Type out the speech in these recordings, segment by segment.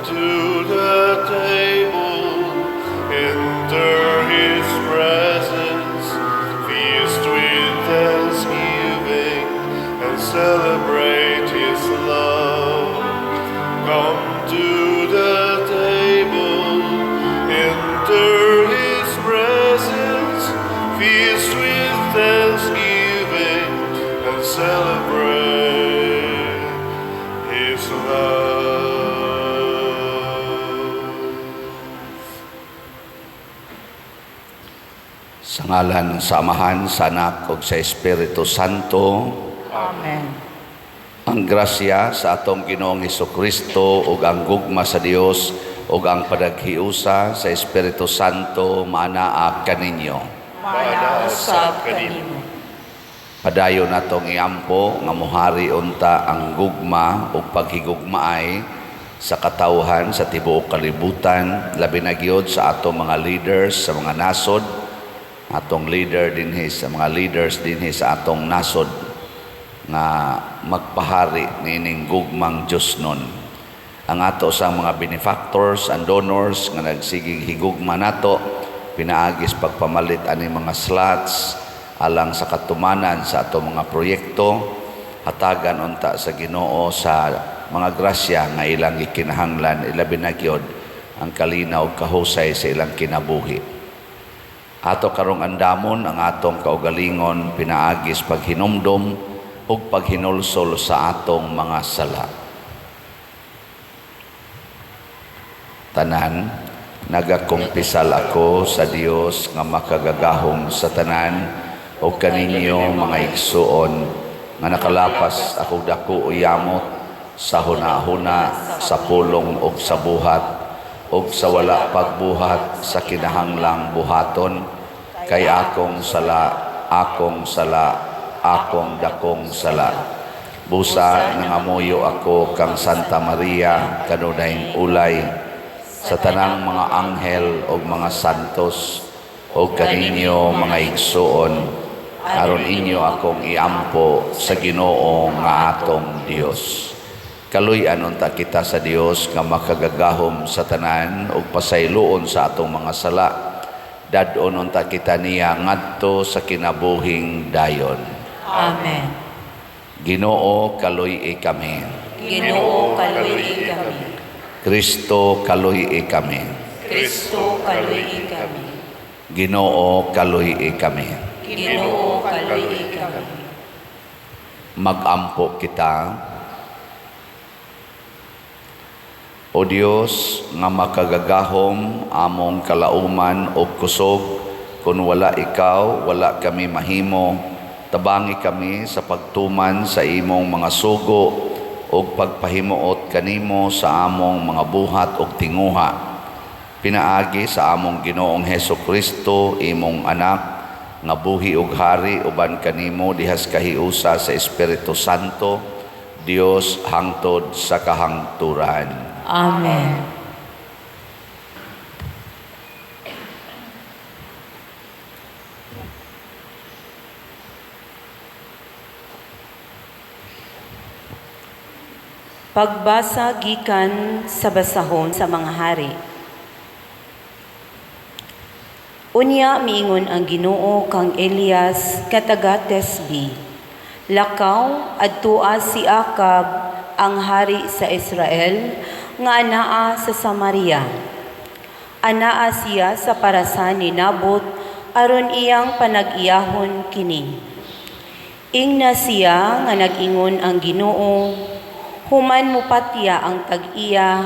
to the table, enter his presence, feast with thanksgiving, and celebrate his love. Come to the table, enter his presence, feast with thanksgiving, and celebrate his love. Sa ngalan sa Amahan, sa Anak ug sa Espiritu Santo. Amen. Ang grasya sa atong Ginoong Hesukristo ug ang gugma sa Dios ug ang panaghiusa sa Espiritu Santo maanaa kaninyo. Maanaa usab kanimo. Padayon natong iampo nga muhari unta ang gugma ug paghigugmaay sa katawhan sa tibuok kalibutan, labi na gyud sa atong mga leaders sa mga nasod, atong leader dinhi sa mga leaders dinhi sa atong nasod nga magpahari niining gugmang Dios nun. Ang ato sa mga benefactors and donors nga nagsigig higugma nato pinaagis pagpamalit ani mga slots alang sa katumanan sa ato mga proyekto, hatagan unta sa Ginoo sa mga grasya nga ilang gikinahanglan, ilabi na gyud ang kalinaw kahusay sa ilang kinabuhi. Ato karong andamon ang atong kaugalingon pinaagis paghinumdom ug paghinulsol sa atong mga sala. Tanan, nagakumpisal ako sa Dios nga makagagahom sa tanan ug kaninyo mga igsuon nga nakalapas ako dako o yamot sa hunahuna, sa pulong ug sa buhat ug sa wala pagbuhat sa kinahanglang buhaton, kay akong sala, akong sala, akong dakong sala. Busa nangamuyo ako kang Santa Maria kanunayng ulay, sa tanang mga anghel ug mga santos ug kaninyo mga igsuon, aron inyo akong iampo sa Ginoo nga atong Dios. Kaluy-an unta kita sa Dios nga makagagahom sa tanan ug pasayloon sa atong mga sala. Dad-on unta kita niya ngadto sa kinabuhing dayon. Amen. Ginoo, kaluy-i kami. Ginoo, kaluy-i kami. Kristo, kaluy-i kami. Kristo, kaluy-i kami. Ginoo, kaluy-i kami. Ginoo, kaluy-i kami. Magampo kita. O Dios nga makagagahom among kalauman og kusog, kun wala ikaw, wala kami mahimo. Tabangi kami sa pagtuman sa imong mga sugo og pagpahimuot kanimo sa among mga buhat og tinguha. Pinaagi sa among Ginoong Heso Kristo, imong anak, nga buhi og hari uban kanimo dihas kahiusa sa Espiritu Santo, Dios hangtod sa kahangturan. Amen. Pagbasa gikan sa basahon sa mga hari. Unya miingon ang Ginoo kang Elias nga taga Tesbi, lakaw adtua si Akab ang hari sa Israel nga anaa sa Samaria. Anaa siya sa parasan ni Nabot aron iyang panag-iyahon kini. Ingna siya nga nag-ingon ang Ginoo, human mopatya ang tag-iya,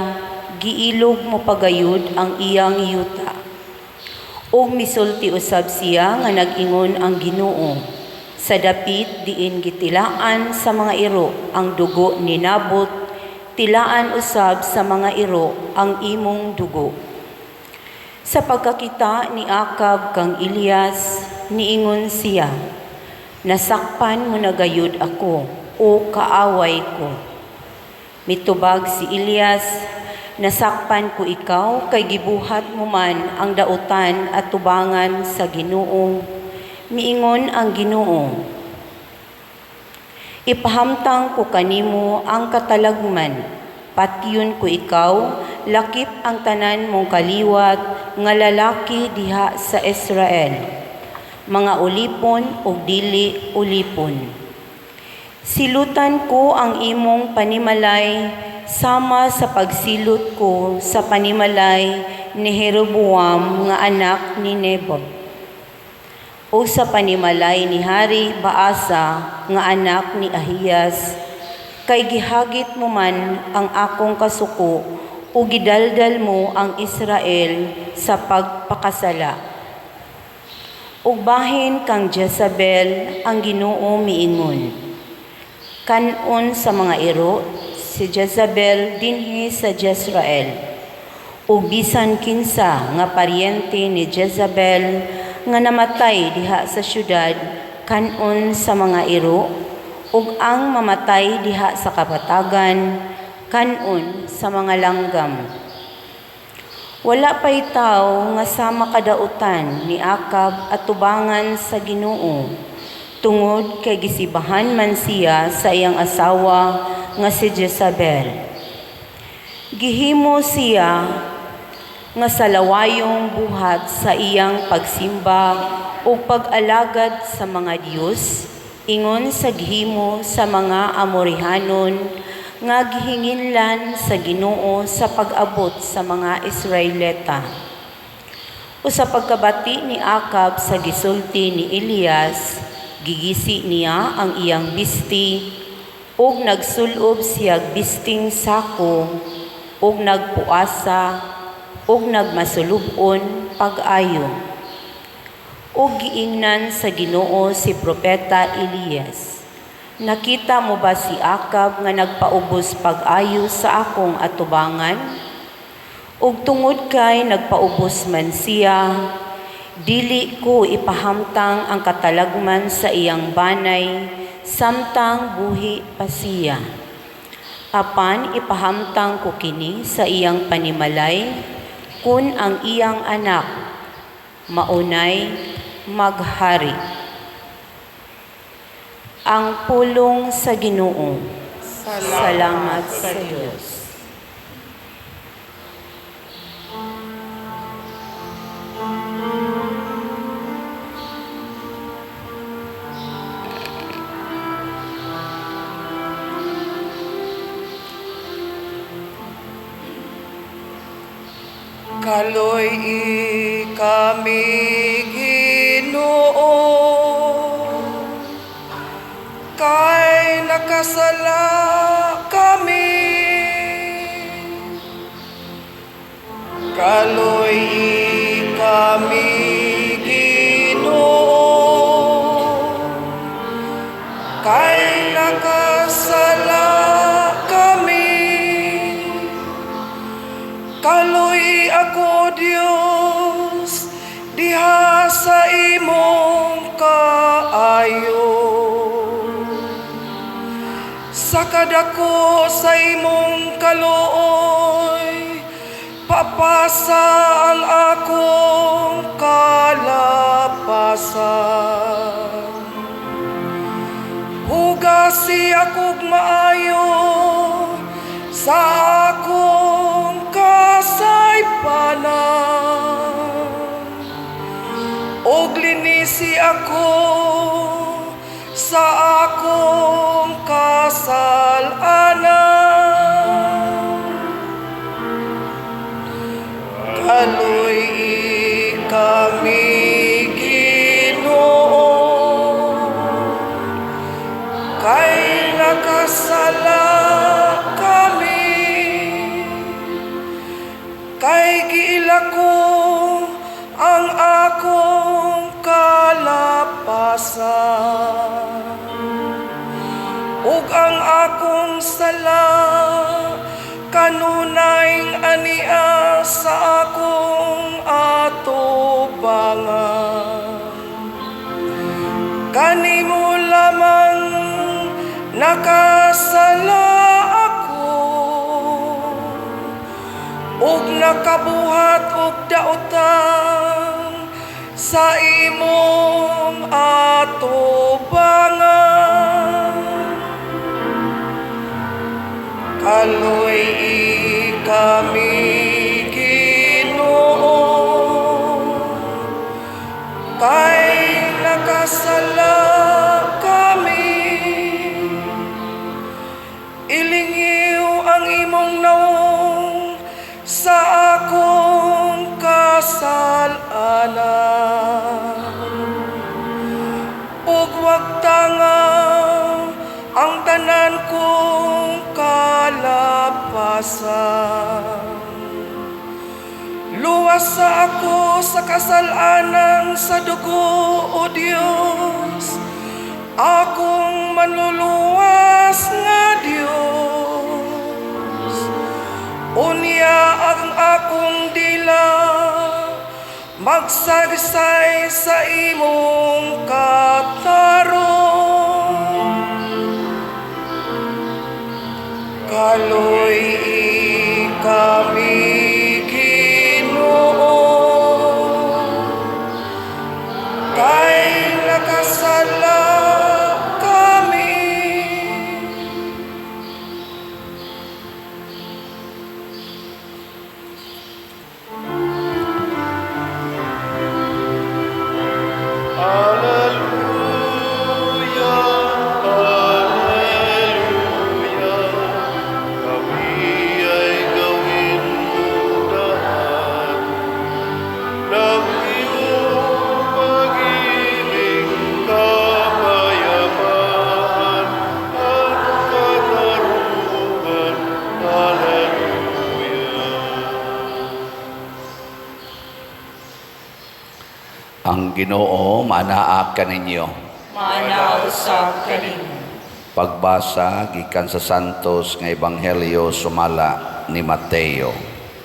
giilog mo pagayod ang iyang yuta. Ug misulti usab siya nga nag-ingon ang Ginoo, sa dapit diin gitilaan sa mga iro ang dugo ni Nabot, tilaan usab sa mga iro ang imong dugo. Sa pagkakita ni Akab kang Elias, niingon siya, nasakpan mo na gayud ako, o kaaway ko. Mitubag si Elias, nasakpan ko ikaw kay gibuhat mo man ang dautan at tubangan sa Ginoo. Miingon ang Ginoo, ipahamtang ko kanimo ang katalagman, patyon ko ikaw lakip ang tanan mong kaliwat nga lalaki diha sa Israel, mga ulipon ug dili ulipon. Silutan ko ang imong panimalay sama sa pagsilot ko sa panimalay ni Jeroboam nga anak ni Nebat o sa panimalay ni Hari Baasa nga anak ni Ahiyas, kay gihagit mo man ang akong kasuko ug gidaldal mo ang Israel sa pagpakasala. Ug bahin kang Jezebel, ang Ginoo miingon, kan-on sa mga iro si Jezebel dinhi sa Jezreel. Ug bisan kinsa nga paryente ni Jezebel nga namatay diha sa syudad, kan-on sa mga iro, ug ang mamatay diha sa kapatagan, kan-on sa mga langgam. Wala pay tawo nga sama kadautan ni Akab atubangan sa Ginoo, tungod kay gisibahan man siya sa iyang asawa nga si Jezebel. Gihimo siya nga salawayong buhat sa iyang pagsimba ug pag-alagad sa mga Dios, ingon sa gihimo sa mga Amorihanon nga gihinginlan sa Ginoo sa pag-abot sa mga Israelita. O sa pagkabati ni Akab sa gisulti ni Elias, gigisi niya ang iyang bisti ug nagsulob siyag bisting sako ug nagpuasa ug nagmasulub-on pag-ayo. Ug giingnan sa Ginoo si propeta Elias, "Nakita mo ba si Akab nga nagpaubos pag-ayo sa akong atubangan? Ug tungod kay nagpaubos man siya, dili ko ipahamtang ang katalagman sa iyang banay samtang buhi pa siya. Apan ipahamtang ko kini sa iyang panimalay kun ang iyang anak maunay maghari." Ang pulong sa Ginoo. Salamat sa Dios. Kaloy-i kami, Ginoo, kay nakasala kami. Kaloy-i kami, Ginoo, kay nakasala kami. Kaloy ako, Dios, diha sa imong kaayo. Sa kadako sa imong kaluoy, papasa ang akong kalapasan. Hugasi akog maayo sa akong kasaypanan, ug linisi ako sa akong kasalanan. Kaloy-i kami, Ginoo, kay nakasala kami. Kay giila ko ang akong kalapasan ug ang akong sala kanunay ania sa akong atubangan. Kanimo lamang nakasala ako ug nakabuhat og dautan sa imong atubangan. Kaloy-i kami, Luwasa ako sa kasalanan sa dugo, O Dios, akong manluluwas nga Dios. Unya ang akong dila magsaysay sa imong katarong. Kaloy-i kami, Ginoo, kay nakasala kami. Alleluia, Alleluia, kami ay gawin daan ng iyong pag-ibig, kapayapaan at katarungan. Alleluia. Ang Ginoo manaa kaninyo. Maana usab kanimo. Pagbasa gikan sa Santos nga Ebanghelyo sumala ni Mateo.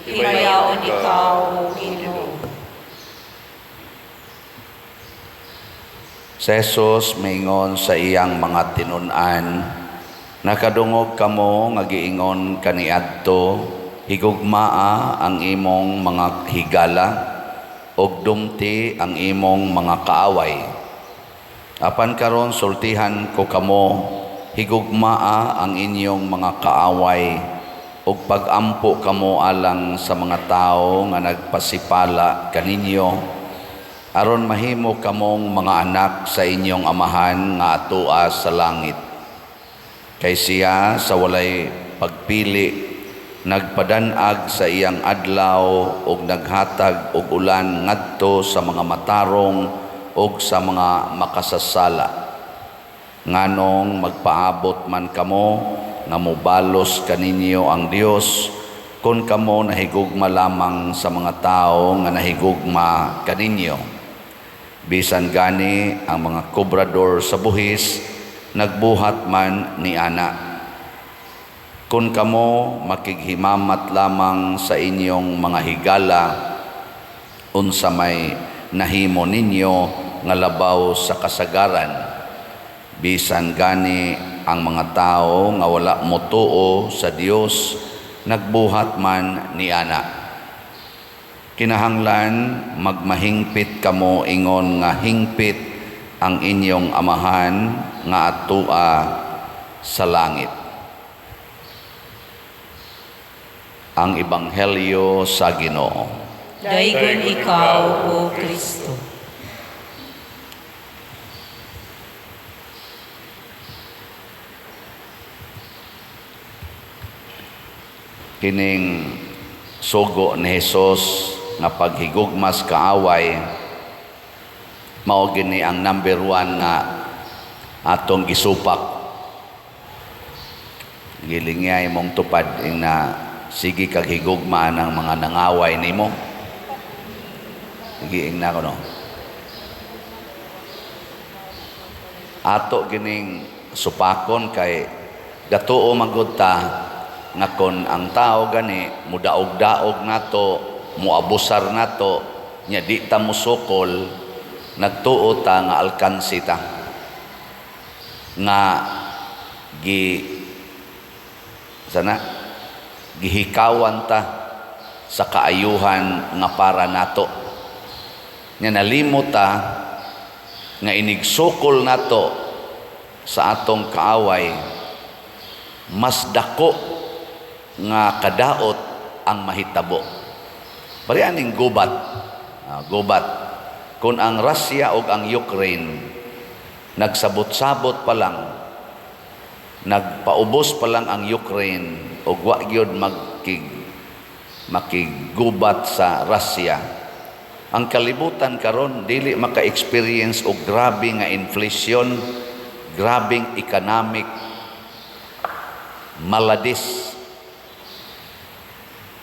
Himayaon ikaw, O Ginoo. Si Jesus miingon sa iyang mga tinun-an, "Nakadungog kamo nga giingon kaniadto, higugmaa ang imong mga higala ug dumti ang imong mga kaaway. Apan karon sultihan ko kamo, higugmaa ang inyong mga kaaway ug pagampo kamo alang sa mga tawo nga nagpasipala kaninyo, aron mahimo kamong mga anak sa inyong Amahan nga atoa sa langit. Kay siya sa walay pagpili nagpadanag sa iyang adlaw ug naghatag og ulan ngadto sa mga matarong ug sa mga makasasala. Nganong magpaabot man kamo nga mobalos kaninyo ang Dios kon kamo nahigugma lamang sa mga tawo nga nahigugma kaninyo? Bisan gani ang mga kobrador sa buhis nagbuhat man ni ana. Kung kamo makighimamat lamang sa inyong mga higala, unsa may nahimo ninyo nga labaw sa kasagaran? Bisan gani ang mga tao nga wala motuo sa Dios nagbuhat man ni ana. Kinahanglan magmahingpit kamo ingon nga hingpit ang inyong Amahan nga atoa sa langit." Ang Ebanghelyo sa Ginoo. Daygon ikaw, O Kristo. Kining sugo ni Hesus nga paghigugmas kaaway mao gini ang number one nga atong gisupak. Gilingyay mong tupad ing na sige kag higugma ng mga nangaway nimo. Giing na ko, no. Ato gining supakon kay gatuo magud ta nga kon ang tao gani mudaog-daog nato, muabusar nato, nya di ta musukol, nagtuo ta nga alkansi ta nga gi sana gihikawan ta sa kaayuhan nga para nato. Nya nalimot ta nga inigsukol nato sa atong kaaway, mas dako nga kadaot ang mahitabo. Bari aning gubat, gubat. Kung ang Russia o ang Ukraine nagsabot-sabot pa lang, nagpaubos pa lang ang Ukraine og wa gyud makigubat sa Russia, ang kalibutan karon dili maka-experience og grabe nga inflation, grabeng economic maladis.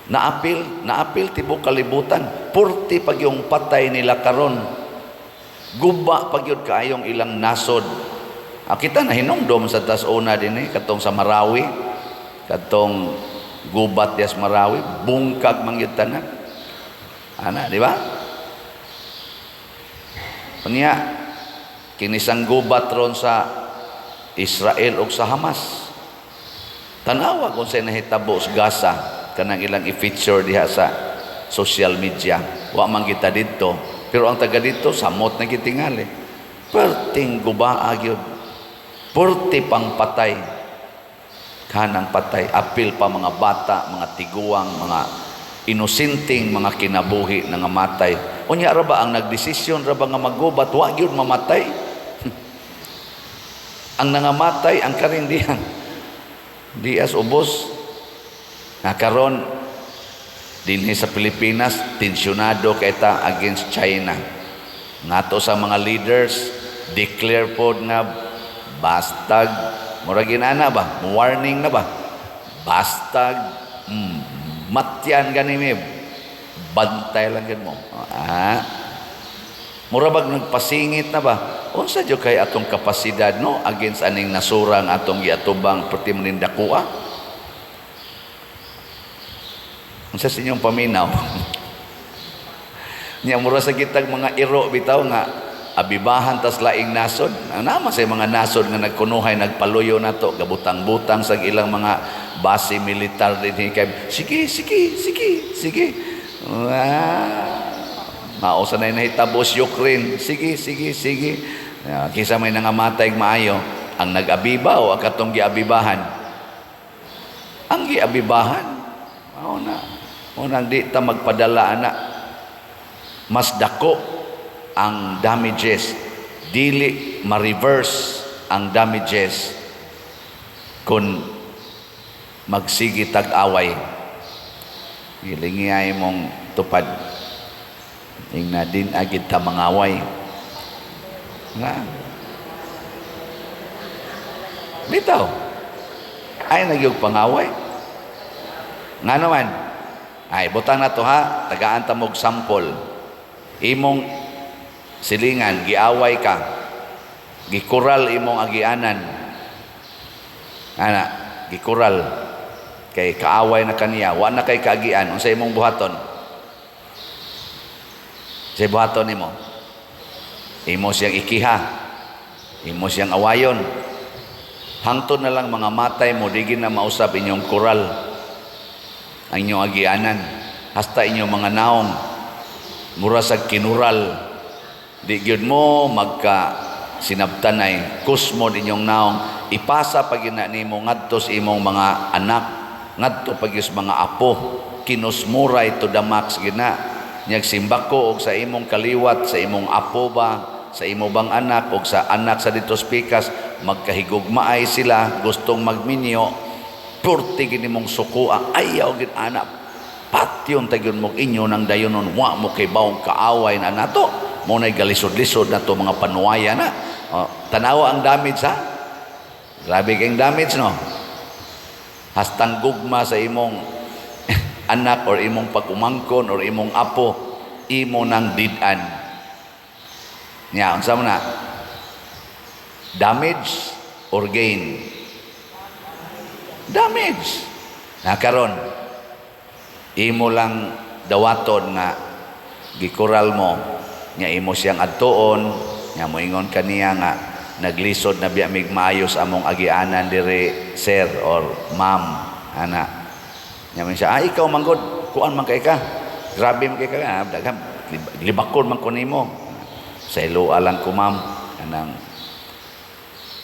Naapil, naapil tibok kalibutan. Purti pag yung patay nila karon. Guba pag yun kaayong ilang nasod. Ah, kita na hinumdom sa tas una din eh, katong sa Marawi, katong gubat dias Marawi, bungkag man gyud tanan. Ana, di ba? Unya, kinisang gubat ron sa Israel ug sa Hamas. Tanawa kung sa nahitabo sa Gaza, kanang ilang i-feature diha sa social media. Wa man kita didto, pero ang taga didto samot na gitingali. Perting gubaa gyud. Purti pang patay. Kanang patay, apil pa mga bata, mga tiguang, mga inosenteng mga kinabuhi nga matay. Unya ra ba ang nagdesisyon ra ba nga magubat, wa gyud mamatay? Ang nangamatay ang karing diyang dias ubos. Nga karon dinhi sa Pilipinas, tensyonado kay ta against China. Ngato sa mga leaders declare pod nga bastag, murag ginana ba, warning na ba, bastag matyan gani mi, bantay lang gid mo. Ah, mura bag nagpasingit na ba? Unsa jud kay atong kapasidad, no, against aning nasura nga atong giatubang, perti man ning dakoa? Unsa sa inyong paminaw? Nya mura sa kitag mga iro bitaw nga abibahan tas laing nasod. Ang nama sa mga nasod nga nagkunuhay nagpaluyo nato, gabutang-butang sa ilang mga base militar dinhi kay sige sige sige sige. Ah, mao sa nay nahitabo sa Ukraine. Sige sige sige. Ah, kisa may nangamatay maayo, ang nag-abiba o ang katong giabibahan? Ang giabibahan. Mao na. Mao nang di ta magpadala ana. Mas dako ang damages, dili ma-reverse ang damages kung magsige tag-away. Gilingi mong tupad. Ingna din agid ta mangaway. Nga. Bitaw. Ay nagyog pangaway. Nga naman. Ay, butang na to ha. Tagaan ta mog sample. Imong silingan, giaway ka. Gikural imong agianan. Ana, gikural. Kay kaaway na kaniya, wa na kay kaagian. Unsa imong buhaton? Unsay buhaton nimo? Imo siyang ikiha. Imo siyang awayon. Hangtod na lang mga matay mo, di na mausab inyong kural, ang inyong agianan. Hasta inyong mga naong, mura sa kinural. Di gyud mo magka sinabtanay, kusmod inyong naong, ipasa pag na nimo ngadto sa imong mga anak, ngadto pag sa mga apo, kinusmuray to the max gina. Nyag simbako og sa imong kaliwat, sa imong apo ba, sa imo bang anak og sa anak sa dito pikas, magkahigugmaay sila, gustong magminyo, purti gini mong sukua, ayaw gid ana, patyon tagyon mo inyo nang dayonon, wa mo kay bawong kaaway na nato, mo na'y galisod-lisod na to mga panuwaya na. O, tanawa ang damage ha. Grabe kayong damage, no? Hastang gugma sa imong anak or imong pag-umangkon or imong apo, imo nang didan. Nya, unsa mo na? Damage or gain? Damage. Na karon, imo lang dawaton nga gikural mo, nya imo siyang adtuon, nya moingon kaniya nga naglisod na biya mig maayos among agianan dire, sir or ma'am, ana. Nya man siya, ah, ikaw manggod, kuan man kay ka. Grabe man kay ka, ah, daghan libakon man ko nimo. Sa ilo lang ko, ma'am, anang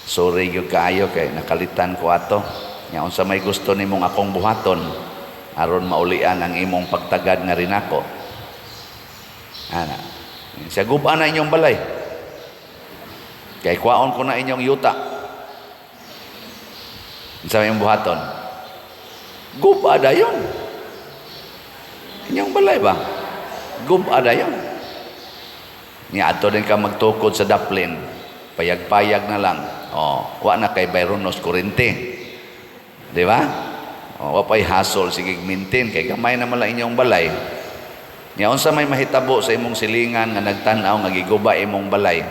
sorry gyud kaayo kay nakalitan ko ato. Nya unsa may gusto nimong akong buhaton aron maulian ang imong pagtagad nga rinako? Ana. Siya, guba na inyong balay. Kay kwaon ko na inyong yuta. Unsa may imong buhaton? Guba dayon. Inyong balay ba? Guba dayon. Ni adto din ka magtukod sa daplin. Payag-payag na lang. Oh, wa na kay Bayronos kurente. Di ba? O, wa pay hassle, sige maintain kay gamay naman lang inyong balay. Nya unsa may mahitabo sa imong silingan nga nagtan-aw nga giguba imong balay?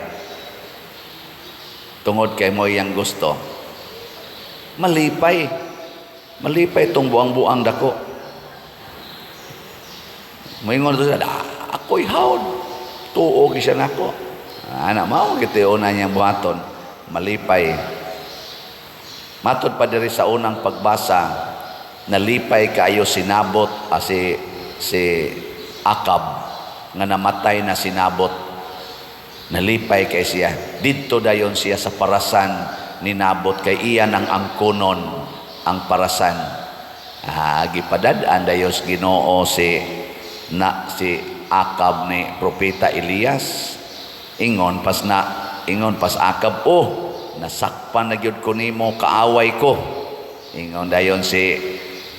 Tungod kay mo iyang gusto. Malipay. Malipay itong buang-buang dako. Moingon to siya, "Ah, ako'y hawd. Tuo siya nako." Ana, mao gid una niyang buhaton. Malipay. Matod pa diri sa unang pagbasa, nalipay kaayo si Nabot, si Akab nga namatay na si Nabot. Nalipay kay siya. Didto dayon siya sa parasan ni Nabot kay iya nang angkonon ang parasan. Ah, gipadad-an dayon sa Ginoo si Akab ni Propeta Elias. Ingon pas Akab, "Oh, nasakpan na gyud ko nimo, kaaway ko." Ingon dayon si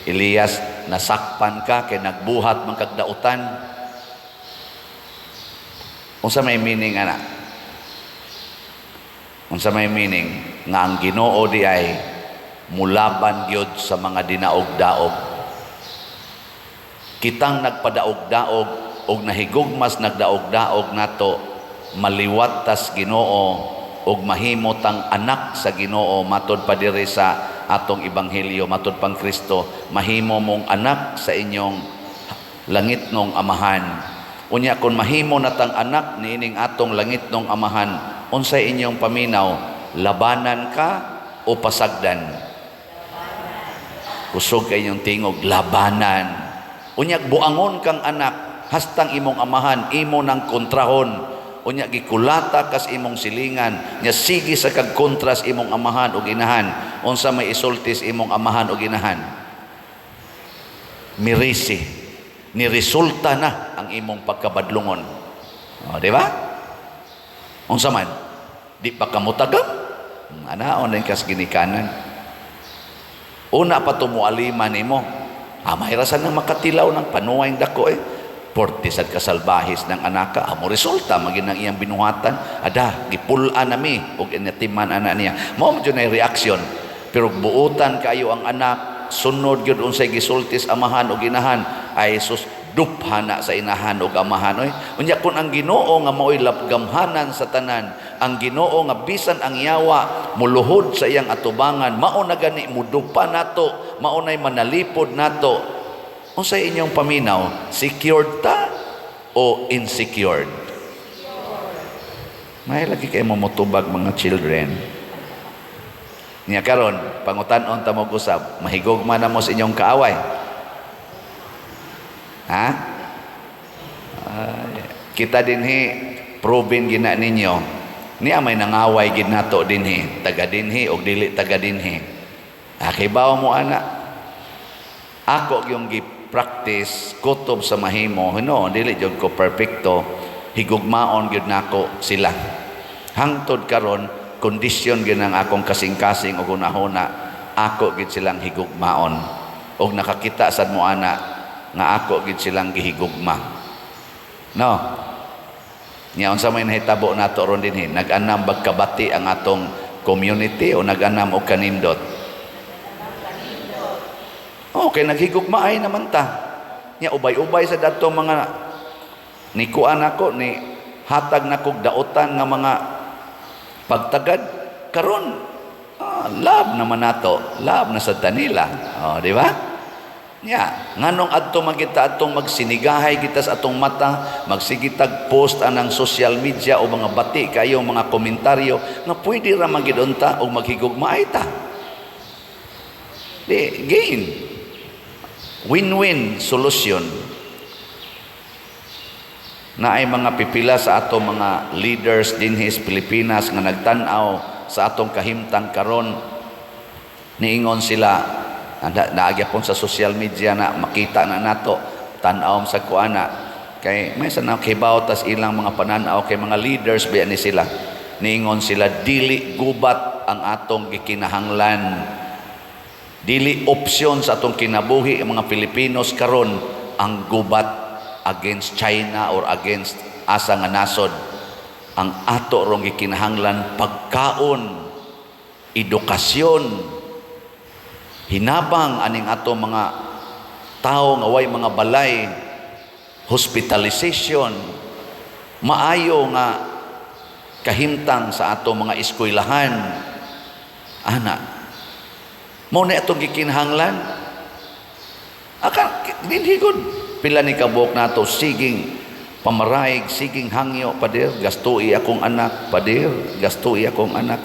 Elias, "Nasakpan ka kay nagbuhat man kag dautan." Unsa may meaning ana? Unsa may meaning nga ang Ginoo di ay mulaban gyud sa mga dinaog-daog? Kitang nagpadaog-daog og nahigugmas nagdaog-daog nato, maliwat tas Ginoo og mahimo tang anak sa Ginoo. Matod pa diri sa atong ebanghelyo, matod pang Kristo, mahimo mong anak sa inyong langitnong Amahan. Unya kon mahimo natang anak niining atong langitnong Amahan, unsay inyong paminaw, labanan ka o pasagdan? Kusog kay inyong tingog, labanan. Unya buangon kang anak hastang imong amahan imo nang kontrahon. Unya gikulata kas imong silingan nya sige sa kag kontras imong amahan ug inahan, unsa may isultis imong amahan ug inahan? Mirisi ni resulta na ang imong pagkabadlungon. O, di ba? Unsa man, di pa kamutagam? Anaon din kas ginikanan. Una pa tumualima nimo. Ah, mahirasan ng makatilaw ng panuway dako eh. Porte sad kasalbahis ng anaka, amo resulta maging ang iyang binuhatan. Ada, gipulaan nami ug inatiman ana niya. Mao man jud na reaksyon. Pero buutan kayo ang anak, sunod gyud unsay gisultis amahan ug inahan, ay sus, duphana sa inahan ug amahan oy. Unya kun ang Ginoo nga maoy gamhanan sa tanan, ang Ginoo nga bisan ang yawa muluhod sa iyang atubangan, mao na gani mudupa nato, mao nay manalipod nato. Unsay inyong paminaw, secured ta o insecured? May lagi kay mo motubag, mga children. Nya karon, pangutan-on ta mo usab, mahigugma na mo sa inyong kaaway? Ha? Ay, kita dinhi proven gina ninyo. Niya may nangaway gid nato dinhi, taga dinhi og dili taga dinhi. Ah, kibaw mo ana. Ako yung gi-practice kutob sa mahimo, no, dili jud ko perfecto, higugmaon gyud nako sila. Hangtod karon, kondisyon gyud ang akong kasing-kasing ug hunahuna, ako gyud silang higugmaon. Og nakakita sad mo ana nga ako gyud silang gihigugma. No. Nya unsa may nahitabo nato ron dinhi? Nag-anam bag kabati ang atong community o nag-anam og kanindot? Okay, naghigugmaay naman ta. Nya ubay-ubay sa dato mga nikuan nako ni hatag nako dautan nga mga pagtagad karon, love naman nato, love na sa tanila. Oh, di ba? Nya, nganong adto magita atong magsinigahay kita sa atong mata, magsigitag post anang social media o mga bati kayo mga komentaryo nga pwede ra magid unta og maghigugmaay ta. Di gain. Win-win solution na ay mga pipila sa ato mga leaders dinhi sa Pilipinas nga nagtan-aw sa atong kahimtang karon, niingon sila naagyapon sa social media na makita na nato, tan-aw sa kuana kay may sa nakibaw tas ilang mga pananaw kay mga leaders biya ni sila. Niingon sila, dili gubat ang atong gikinahanglan, dili opsyon sa atong kinabuhi ang mga Pilipinos karon ang gubat against China or against asa nga nasod. Ang ato rong gikinahanglan, pagkaon, edukasyon. Hinabang aning ato mga tao nga way mga balay, hospitalization, maayo nga kahimtang sa ato mga eskwelahan. Ana. Mao na atong gikinahanglan. Akan dinhi gud pila ni kabuok nato siging pamaraig, siging hangyo, "Pader, gastoi akong anak, pader, gastoi akong anak."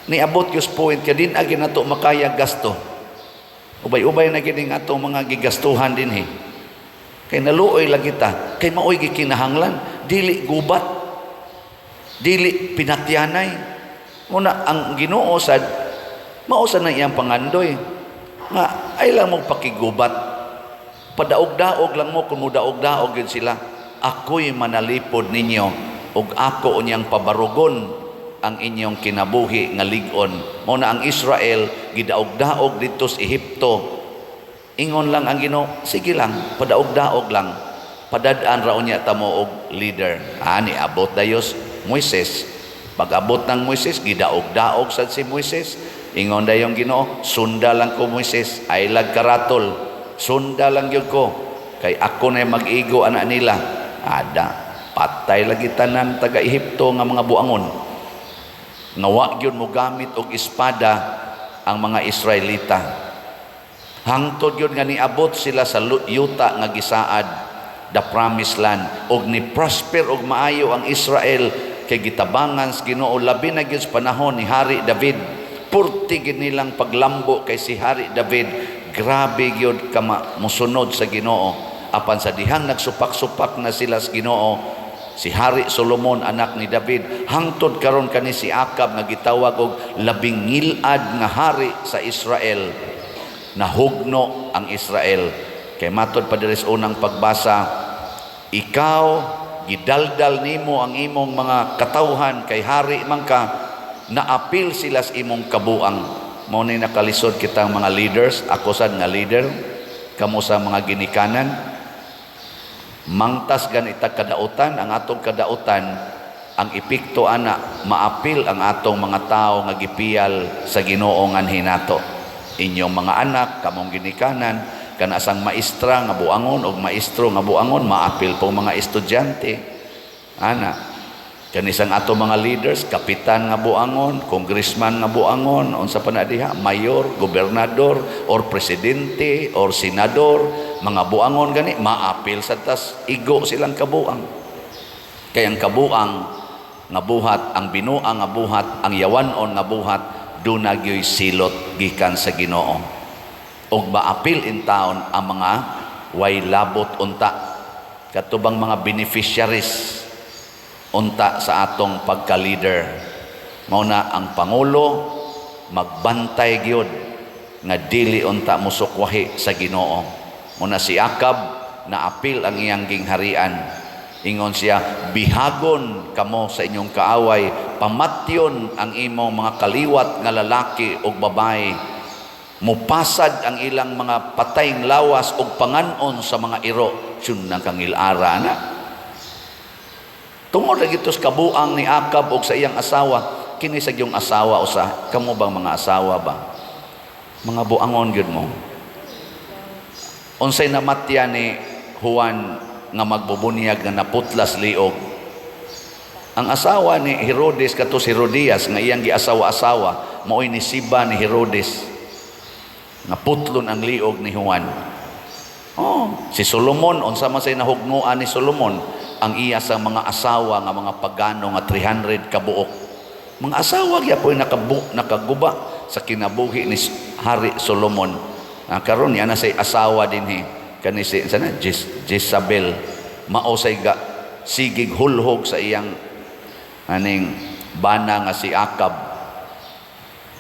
Niabot gyud point kay di na gyud nato makaya gasto. Ubay-ubay na gid ang atong mga gigastuhan dinhi. Kay naluoy lagi ta, kay maoy gikinahanglan, dili gubat, dili pinatyanay. Muna ang Ginoo sad mao sad na iyang pangandoy nga ay lang mo pakigubat. Padaog-daog lang mo kung mudaog-daog yun sila. Ako'y manalipod ninyo ug ako unyang pabarugon ang inyong kinabuhi nga lig-on. Mao na ang Israel gidaog-daog didto sa Ehipto. Ingon lang ang Ginoo, sige lang, padaog-daog lang. Padad-an ra unya ta mo og leader. Ani abot dayos Moises. Pag-abot ng Moises, gidaog-daog sad si Moises. Ingon dayong Ginoo, "Sunda lang ko, Moises, ay lag karatol. Sunda lang gyud ko kay ako na mag-igo ana nila." Ada, patay lagi tanan taga Ehipto nga mga buangon. Nga wa gyud mo gamit og espada ang mga Israelita. Hangtod gyud nga niabot sila sa yuta nga gisaad, the promised land, og ni prosper og maayo ang Israel kay gitabangan sa Ginoo, labi na gyud sa panahon ni Hari David. Purti gyud nilang paglambo kay si Hari David grabe gyud kama mosunod sa Ginoo. Apan sa dihang nagsupak-supak na sila sa Ginoo, si Hari Solomon, anak ni David, hangtod karon kani si Akab nga gitawag og labing ngilad nga hari sa Israel, nahugno ang Israel. Kay matod pa diri sa unang pagbasa, ikaw gidaldal nimo ang imong mga katawhan kay hari man ka, naapil sila sa imong kabuang. Mao ni nakalisod kitang mga leaders, ako sad nga leader, kamo sa mga ginikanan, mangtas ganita kadautan, ang atong kadautan, ang epekto ana, maapil ang atong mga tao nga gipiyal sa Ginoo nganhi nato. Inyong mga anak, kamong ginikanan, kana sang maestra nga buangon og maestro nga buangon, maapil pong mga estudyante. Ana, kanisang ato mga leaders, kapitan nga buangon, congressman nga buangon, unsa pa na diha, mayor, gobernador, or presidente, or senador, mga buangon gani, maapil sa tas igo silang kabuang. Kay ang kabuang nga buhat, ang binuang nga buhat, ang yawanon nga buhat, duna gyoy silot gikan sa Ginoo. Ug maapil in taon ang mga way labot unta. Katubang mga beneficiaries unta sa atong pagka-leader. Mao na ang pangulo magbantay gyud nga dili unta musukwahi sa Ginoo. Mao na si Akab, naapil ang iyang gingharian. Ingon siya, "Bihagon kamo sa inyong kaaway, pamatyon ang imong mga kaliwat nga lalaki ug babae. Mupasad ang ilang mga patayng lawas ug panganon sa mga iro." Sun nang kangilara na. Tungod lagi sa kabuang ni Akab og sa iyang asawa, kini sa iyong asawa usa, kamo bang mga asawa ba? Mga buangon gyud mo. Unsay namatya ni Juan nga magbubunyag nga naputlas liog? Ang asawa ni Herodes, kato si Herodias nga iyang giasawa-asawa, maoy ni Siba ni Herodes. Naputlon ang liog ni Juan. Oh, si Solomon, unsa man say nahugnoan ni Solomon, ang iya sa mga asawa nga mga pagano nga 300 kabuok. Mga asawa gyapon nakaguba sa kinabuhi ni Hari Solomon. Ah, karon niya na say asawa dinhi kani si sana Jezabel, mao say ga sigig hulhog sa iyang aning bana nga si Akab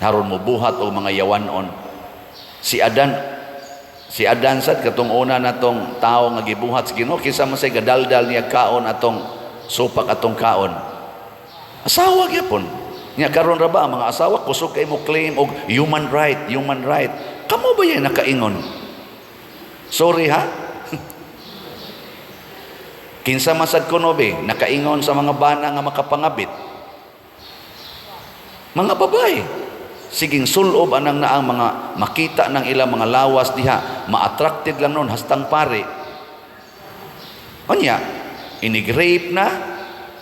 haron mobuhat og mga yawanon. Si Adan sad, katong una natong tao nga gibuhat sa Ginoo, kinsa man say gadaldal niya kaon atong supak, atong kaon? Asawa gyapon nya. Karon ra ba ang mga asawa kusog kay mo claim og human right, human right? Kamo ba yan nakaingon? Sorry ha. Kinsa man sad kuno be nakaingon sa mga bana nga makapangabit? Mga babae. Siging sulob anang naang mga makita ng ilang mga lawas diha, ma-attracted lang nun hastang pare. Unya, inig rape na,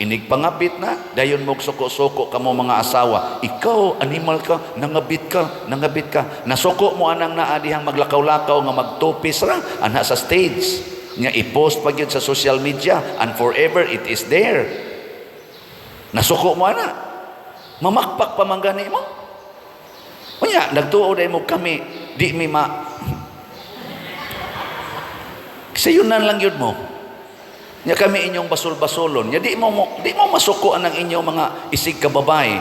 inig pangabit na, dayon mo suko-suko kamo mga asawa. Ikaw, animal ka, nangabit ka, nangabit ka. Nasuko mo anang naa dihang maglakaw-lakaw nga magtupis ra, ana sa stage. Nga i-post pa gyud sa social media and forever it is there. Nasuko mo ana. Mamakpak pa man gani mo. Unya, nagtuo dahil mo kami, di mi ma. Sayunan lang yun mo. Nya kami inyong basol-basolon. Nya di mo masuko ang inyong mga isig ka babae.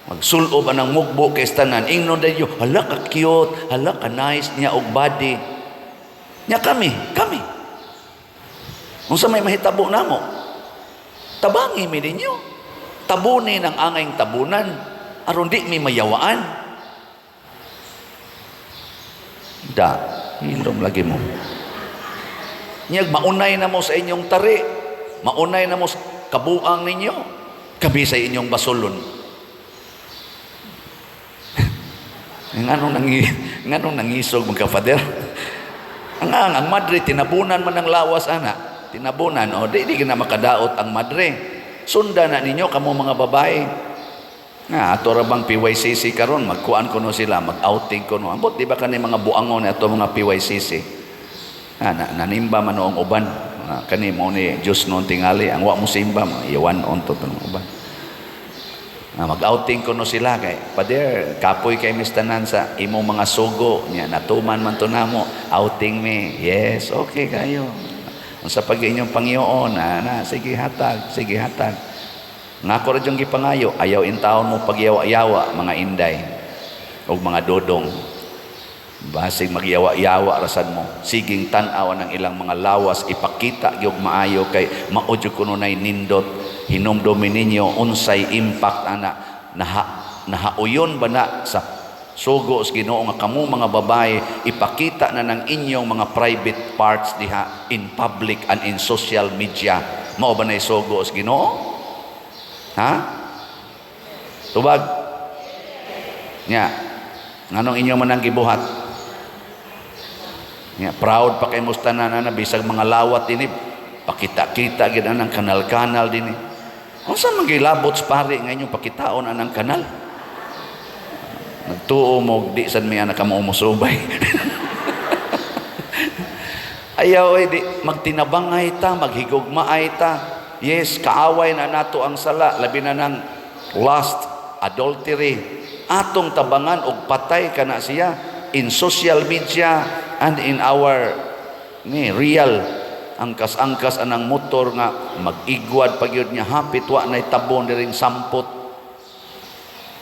Magsulob anang mugbo kay tanan. Ingnon dayo, hala ka cute, hala ka nice niya og body. Nya kami, kami. Unsa may mahitabo namo? Tabangi mi ninyo. Tabunin ang angayng tabunan aron di mi mayawaan. Da, hilom lagi mo. Nyag maunay na mo sa inyong tari, maunay na mo sa kabuang ninyo, kami sa inyong basulon. Nganong nangisog mga father? Ang madre tinabunan man ang lawas ana. Tinabunan o di di na makadaot ang madre. Sunda na ninyo kamo mga babae. Nga ato ra bang PYCC karon, magkuan kuno sila, mag-outing kuno. Ambot di ba kani mga buangon ato mga PYCC? Nga na, nanimba man noong uban. Nga, kani mo ni Diyos noon tingali ang wa mo simba, mga iwan on to tanong uban. Nga mag-outing kuno sila kay Father, kapoy kay mistanan sa imong mga sugo niya, natuman man to namo, outing mi. Yes, okay kayo. Unsa pag inyong pangyoon, na, na, sige hatag, sige hatag. Nga ako ra dyong gipangayo, ayaw intawon mo pagyawa-yawa mga inday og mga dodong. Basig magyawa-yawa rasad mo. Siging tan-aw ng ilang mga lawas, ipakita gyud maayo kay mao jud kuno nay nindot. Hinumdumi ninyo unsay impact ana, nahauyon ba na sa sugo sa Ginoo nga kamo mga babae ipakita na ng inyong mga private parts diha in public and in social media. Mao ba nay sugo sa Ginoo? Ha? Tubag. Nya, nganong inyo man ang gibuhat? Nya, proud pa kay musta na na bisag mga lawat dinhi pakita-kita gid anang kanal-kanal dinhi. Unsa man gilabot sa pare nga inyong pakitaon anang kanal? Nagtuo mo di sad mi anak kamo musubay. Ayaw ay di magtinabangay ta, maghigugmaay ta. Yes, kaaway na nato ang sala, labi na ng lust, adultery. Atong tabangan og patay kana siya in social media and in our ni real angkas-angkas anang motor nga mag-igwad pag yun niya hapit wa nay tabon diring sampot.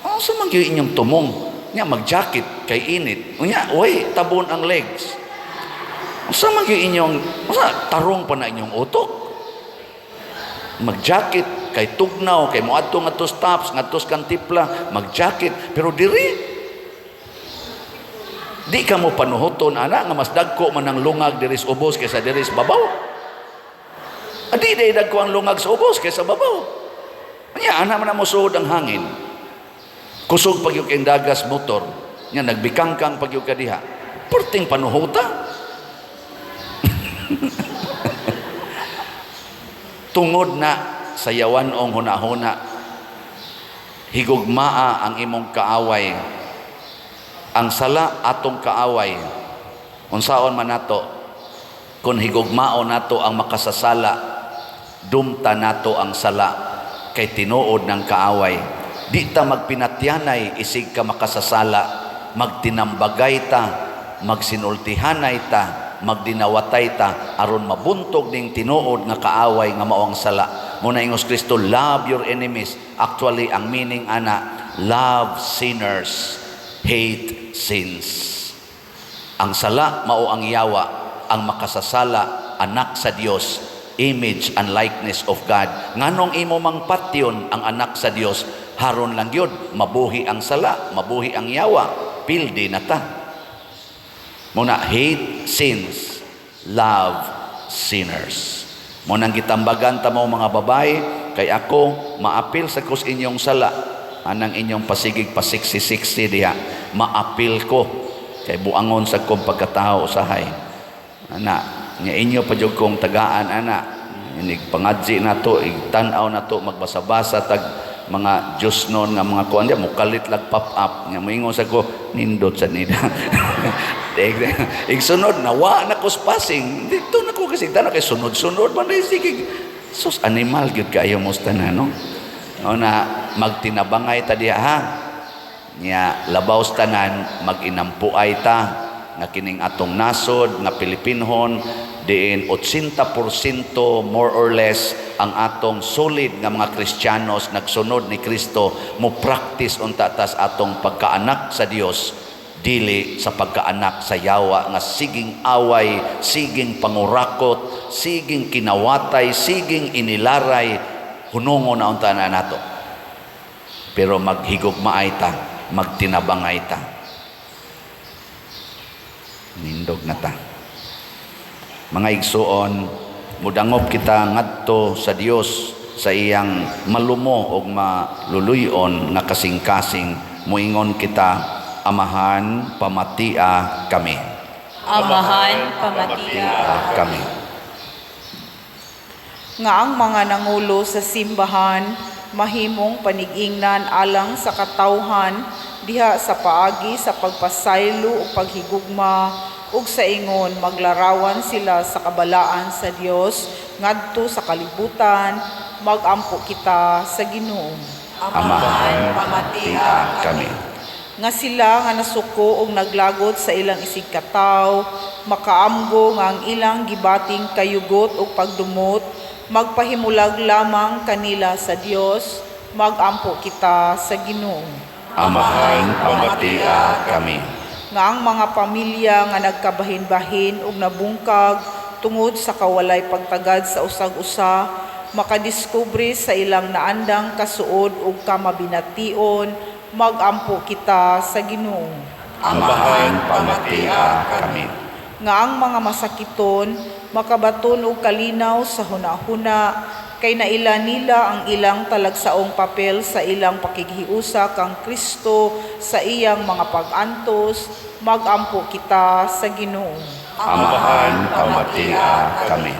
Unsa man gyud inyong tumong? Nya mag-jacket kay init. Unya, oy, tabon ang legs. Unsa man gyud inyong, unsa tarong pa na inyong utok? Mag-jacket kay tugnaw kay moadto ngadto stops ngadto sa Kantipla, mag-jacket pero diri di ka mo panuhuton ana nga mas dagko man ang lungag diri sa ubos kaysa diri sa babaw. Adi day dagko ang lungag sa ubos kaysa babaw. Anya ana man mo suod ang hangin. Kusog pag yung dagas motor, nya nagbikangkang pag yung kadiha. Perting panuhuta. Tungod na sa yawan-ong hunahuna, higugmaa ang imong kaaway. Ang sala atong kaaway. Unsaon man nato kun higugmao nato ang makasasala, dumta nato ang sala kay tinuod ng kaaway. Di ta magpinatyanay isig ka makasasala, magtinambagay ta, magsinultihanay ta, magdinawatay ta aron mabuntog ning tinuod nga kaaway nga mao ang sala. Muna ingos Kristo, love your enemies. Actually, ang meaning ana, love sinners, hate sins. Ang sala mao ang yawa, ang makasasala anak sa Dios, image and likeness of God. Nganong imo mang patyon ang anak sa Dios, haron lang gyud mabuhi ang sala, mabuhi ang yawa, pildi na ta. Muna hate sins, love sinners. Munang gitambagan ta mo mga babae, kay ako maapil sa kus inyong sala. Anang inyong pasigig pa 60-60 diha, maapil ko kay buangon sa kong pagkatao usahay. Ana, nya inyo pa jud kong tagaan ana. Inig pangadji nato, igtan-aw nato, magbasa-basa tag mga Diyos nun nga mga kuan diya, mukalit lag pop up nga moingon sa ko nindot sa nida. Igsunod nawa na ko passing dito na ko kasi tanaw kay sunod-sunod man dai, sige, sus, animal gyud kaayo mo tanan, no? O na magtinabangay ta diha, ha. Nya labaw sa tanan, maginampuay ta nga kining atong nasod nga Pilipinhon diin 80% more or less ang atong solid nga mga Kristiyanos nagsunod ni Kristo, mo practice unta tas atong pagkaanak sa Dios, dili sa pagkaanak sa yawa nga siging away, siging pangurakot, siging kinawatay, siging inilaray. Hunongo na unta na nato, pero maghigugmaay ta, magtinabangay ta, nindog na ta. Mga igsuon, mudangop kita ngadto sa Dios sa iyang malumo og maluluyon nga kasing-kasing. Muingon kita, Amahan, pamatia kami. Amahan, pamatia kami. Nga ang mga nangulo sa simbahan mahimong panigingnan alang sa katawhan diha sa paagi sa pagpasaylo ug paghigugma, ug sa ingon maglarawan sila sa kabalaan sa Dios ngadto sa kalibutan, magampo kita sa Ginoo. Amahan, pamatia kami. Nga sila nga nasuko og naglagot sa ilang isigkatawo makaamgo nga ang ilang gibating kayugot ug pagdumot magpahimulag lamang kanila sa Dios, magampo kita sa Ginoo. Amahan, pamatia kami. Nga ang mga pamilya nga nagkabahin-bahin ug nabungkag tungod sa kawalay pagtagad sa usag-usa makadiskubre sa ilang naandang kasuod ug kamabination, magampo kita sa Ginoo. Amahan, pamatia kami. Nga ang mga masakiton makabaton og kalinaw sa hunahuna kay naila nila ang ilang talagsaong papel sa ilang pakighiusa kang Kristo sa iyang mga pag-antos, magampo kita sa Ginoo. Amahan, pamatia kami.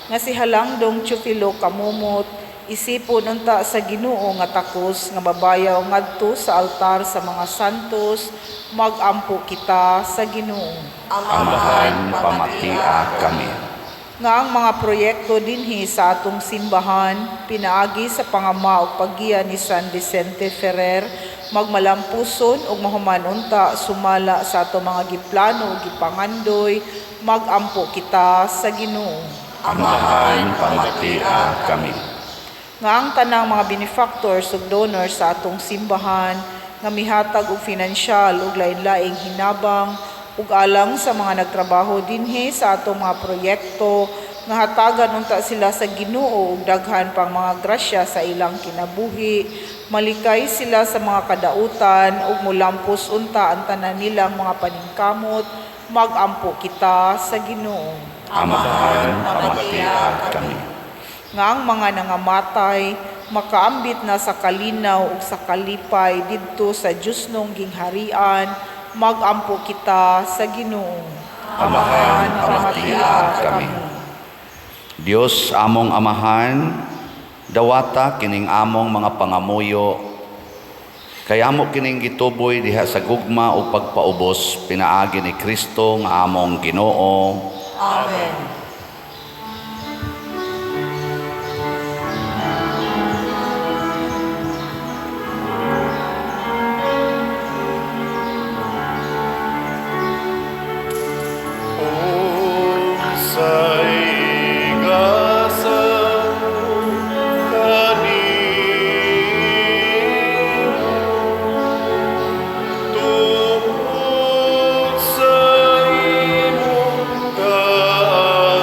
Nga si Halangdong Teofilo Camomot isipon unta sa Ginoo nga takos nga mabayaw ngadto sa altar sa mga santos, magampo kita sa Ginoo. Amahan, pamatia kami. Nga ang mga proyekto dinhi sa atong simbahan pinaagi sa pangama ug paggiya ni San Vicente Ferrer magmalampuson ug mahuman unta sumala sa atong mga giplano ug gipangandoy, magampo kita sa Ginoo. Amahan, pamatia kami. Nga ang tanang mga benefactors ug donors sa atong simbahan nga mihatag og finansyal ug lain-laing hinabang ug alang sa mga nagtrabaho dinhi sa atong mga proyekto, nga hatagan unta sila sa Ginoo og daghan pang mga grasya sa ilang kinabuhi, malikay sila sa mga kadautan ug mulampos unta ang tanan nilang mga paningkamot, magampo kita sa Ginoo. Amahan, pamatia kami. Nga ang mga nangamatay makaambit na sa kalinaw ug sa kalipay didto sa Diyosnong gingharian, magampo kita sa Ginoo. Amahan, pamatia kami. Dios among Amahan, dawata kining among mga pangamuyo kay amo kining gituboy diha sa gugma ug pagpaubos pinaagi ni Kristo nga among Ginoo. Amen. Unsay gasa kanimo tungod sa imong kaayo?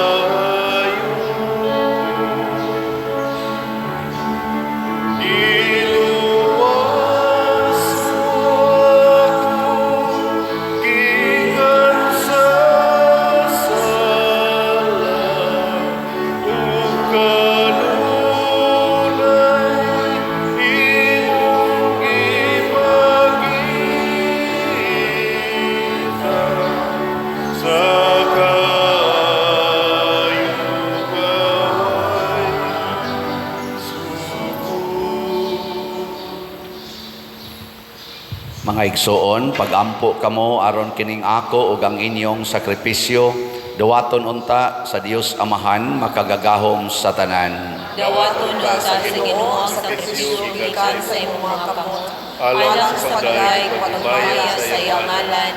Mga igsoon, pagampo kamo aron kining ako ug ang inyong sakripisyo dawaton unta sa Dios Amahan makagagahom sa tanan. Dawaton unta sa Ginoo ang sakripisyo gikan sa imong mga kamot, Alang alang sa pagdayeg ug pagmaya sa iyang ngalan,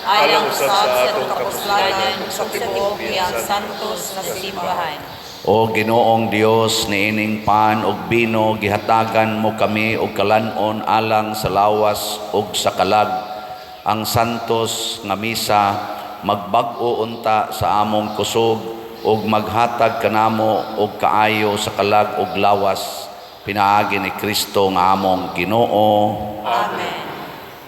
alang usab sa atong kapuslanan ug sa tibuok niyang santos nga simbahan. O Ginoong Dios, niining pan ug bino gihatagan mo kami og kalan-on alang sa lawas ug sa kalag. Ang santos nga misa magbag-o unta sa among kusog ug maghatag kanamo og kaayo sa kalag ug lawas pinaagi ni Kristo nga among Ginoo. Amen.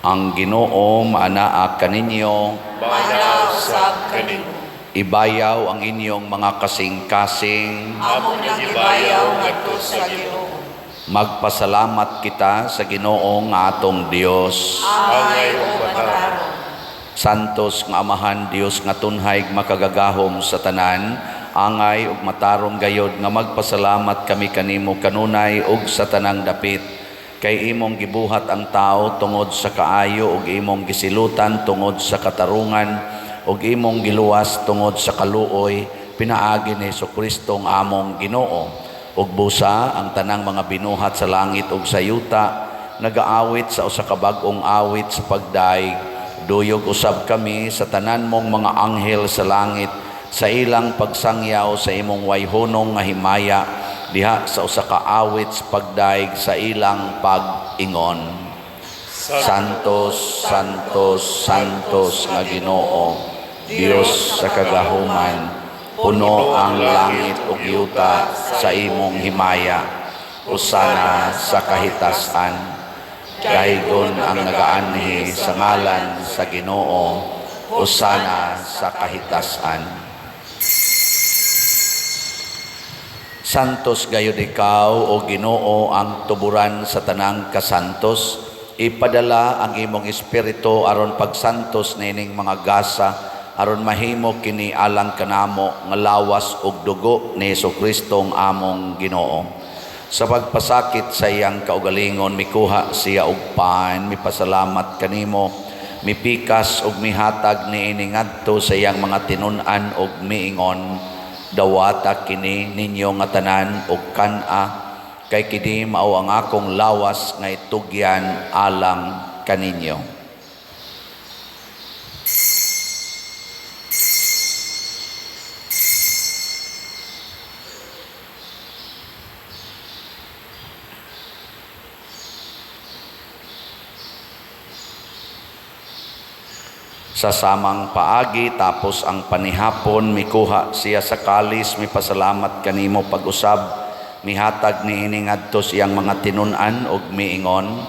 Ang Ginoo maanaa kaninyo, Maanaa usab kanimo. Ibayaw ang inyong mga kasing-kasing. Amo nang ibayaw ngadto sa Ginoo. Magpasalamat kita sa Ginoo nga atong Dios. Angay ug matarong. Santos nga Amahan Dios nga tunhay makagagahom sa tanan, angay ug matarong gayod nga magpasalamat kami kanimo kanunay ug sa tanang dapit. Kay imong gibuhat ang tao tungod sa kaayo ug imong gisilutan tungod sa katarungan ug imong giluwas tungod sa kaluoy pinaagi ni Hesukristo nga among Ginoo. Ug busa ang tanang mga binuhat sa langit ug sa yuta nagaawit sa usa ka bag-ong awit sa pagdaig. Duyog usab kami sa tanan mong mga anghel sa langit sa ilang pagsangyaw sa imong wayhunong nga himaya diha sa usa ka awit sa pagdaig sa ilang pag-ingon. Santos, Santos, Santos nga Ginoo, Dios sa kagahuman, puno ang langit ug yuta sa imong himaya. Hosana sa kahitasan. Daygon ang nagaanhi sa ngalan sa Ginoo. Hosana sa kahitasan. Santos gayud ikaw o Ginoo ang tuburan sa tanang kasantos. Ipadala ang imong espiritu aron pagsantos niining mga gasa aron mahimo kini alang kanamo nga lawas ug dugo ni Hesukristo ang among Ginoo. Sa pagpasakit sa iyang kaugalingon mikuha siya og pan, mipasalamat kanimo, mipikas ug mihatag niini ngadto sa iyang mga tinun-an ug miingon, dawata kini ninyo nga tanan ug kan-a, kay kini mao ang akong lawas nga itugyan alang kaninyo. Sa samang paagi tapos ang panihapon mikuha siya sa kalis, mipasalamat kanimo pag-usab, mihatag niini ngadto sa iyang mga tinun-an ug miingon,